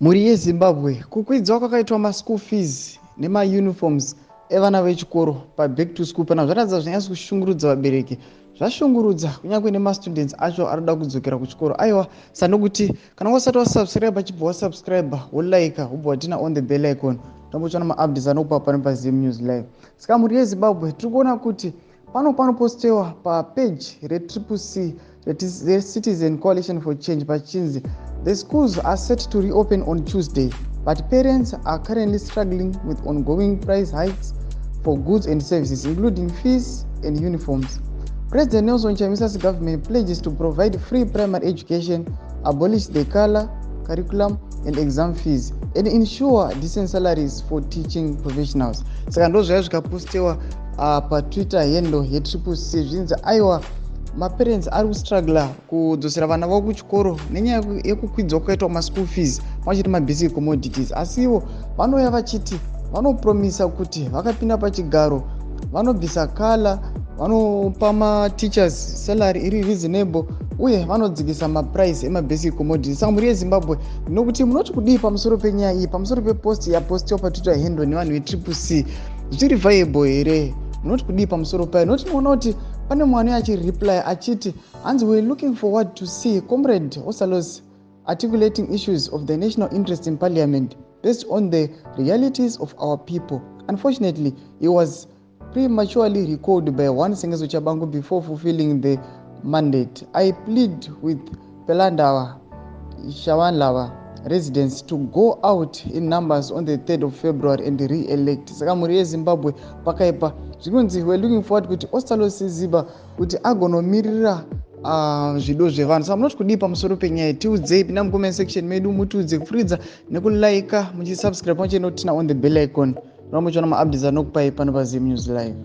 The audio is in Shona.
Mhuri yeZimbabwe, kukwidzwa kwakaitwa maschool fees nemauniforms evana vechikoro paback to school pana zvaratidza zvanyatsa kushungurudza vabereki, zvashungurudza kunyange nemastudents acho arikuda kudzokera kuchikoro. Aiwa, sanokuti kana wasati wasubscribe, chibva wasubscribe, wolike, wobva waturn on the bell icon, tombotsvana maupdates anokupa pano paZim News Live. Saka mhuri yeZimbabwe, tiri kuona kuti pano panopostewa papage reTriple C, reCitizen Coalition for Change, pachinzi, "The schools are set to reopen on Tuesday, but parents are currently struggling with ongoing price hikes for goods and services, including fees and uniforms. President Nelson Chamisa's government pledges to provide free primary education, abolish the color curriculum and exam fees, and ensure decent salaries for teaching professionals." Saka ndo zvaiva zvikapostewa paTwitter handle yeTriple C, zvinzi aiwa, maparents ari kustruggla kudzosera vana vavo kuchikoro nenyaya yekukwidzwa kwakaitwa maschool fees pamwe chete mabasic commodities. Asi ivo vanouya vachiti vanopromisa kuti vakapinda pachigaro vanobvisa colour, vanopa mateachers salary iri reasonable, uye vanodzikisa maprice emabasic commodities. Saka mhuri yeZimbabwe, nokuti munoti kudii pamusoro penyaya iyi, pamusoro pepost yapostiwa paTwitter handle nevanhu veTriple C? Zviri viable here? Munoti kudii pamusoro payo? Nokuti tinoona kuti pane mwana achireply achiti, hanzi, "We're looking forward to see Comrade Ostallos articulating issues of the national interest in Parliament based on the realities of our people. Unfortunately, he was prematurely recalled by one Sengezo Tshabangu before fulfilling the mandate. I plead with Pelandaba, Shangwalala residents to go out in numbers on the 3rd of February and re-elect." Saka mhuri yeZimbabwe, pakaipa. Zvinonzi, "We're looking forward kuti Ostallos Siziba kuti agonomirira zvido zvevanhu." Saka munoti kudii pamusoro penyaya? Tiudzei, pinda mucomment section medu mutiudze kupfuridza nekulike, muchisubscribe pamwe chete nokuturn on the bell icon, ramba muchiona maupdates anokupai pano paZim News Live.